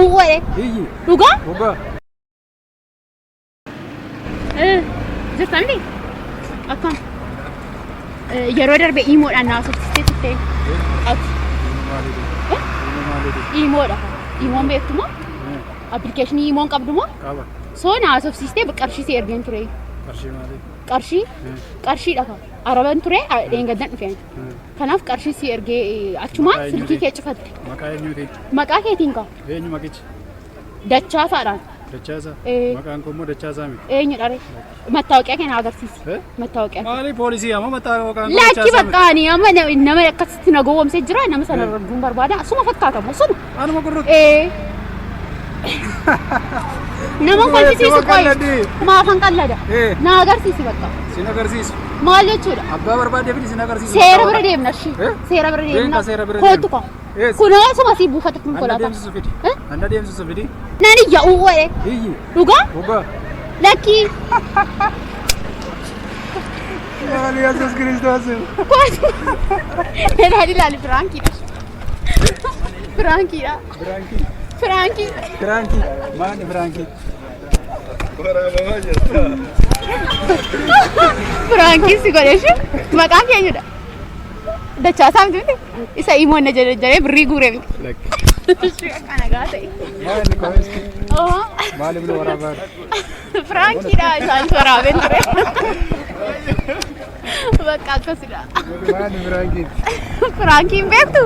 uwwee. Iyyi. Dhugaa? Dhugaa. Jirta miti? Akkam? Yeroo darbe iimoodhaan na haasofsiistee turte. Ati iimoodha. Iimoon beektu moo? Appilikeeshinii iimoon qabdu moo? Qaba. Soo na haasofsiistee qarshii si ergeen ture. Qarshii maalii? Qarshii? Qarshiidha kan. Araban ture dheengaddan dhufe. Kanaaf qarshii si ergee achumaan Maqaa silkii kee eenyuutiin? cufatte. Maqaa eenyuutiin? Maqaa keetiin kaa. Eenyu maqichi? Dachaasaadhaan. Dachaasaa? Ee. Maqaan koo immoo Dachaasaa miti. Eenyudha ree? Mattaawoqiyaa kee na agarsiisi. Eh? Mattaawoqiyaa kee. Maali poolisii amma mataa maqaan koo Lakki Dachaasaa miti. bakka ani amma nama akkasitti na gowwoomsee jira nama sana arguun barbaada. Suma fakkaata moo suma? Anuma gurrutti. Ee. Nama kolfisiisu Suma qoyi. qalladhi. Maafan qallada. Ee. Na agarsiisi bakka. Sin agarsiisu. Maal jechuudha? Abbaa barbaadee fidi sin agarsiisu. Seera bira deemna ishii. Eh? Seera bira deemna. Deemna, seera bira Kootu deemna. koo. Eessa? Kunoo suma sii buufata Anna konkolaataa. deemsisu fidi. Eh? Anna deemsisu fidi. Nan iyya uwwee. Iyyi. Dhugaa? Dhugaa. Lakkii. Maali Yesuus Kiristoos. Kootu. Ilaali ilaali piraankiidha. Piraankiidha. Firaankii. Piraankii. Firaankii. Maali firaankii? Piraankii si godhe ishee. Maqaan keenyudha. Dachaasaa miti miti. Isa imoon na jedhe jedhee birrii guuree miti. Lakki. Ishee akka nagaa ta'e. Maali komiski? Oo. Maali bulu waraabaa? Piraankiidha isaan waraabeen ture. Bakka akkasidha. Maali firaankii? Piraankiin beektu?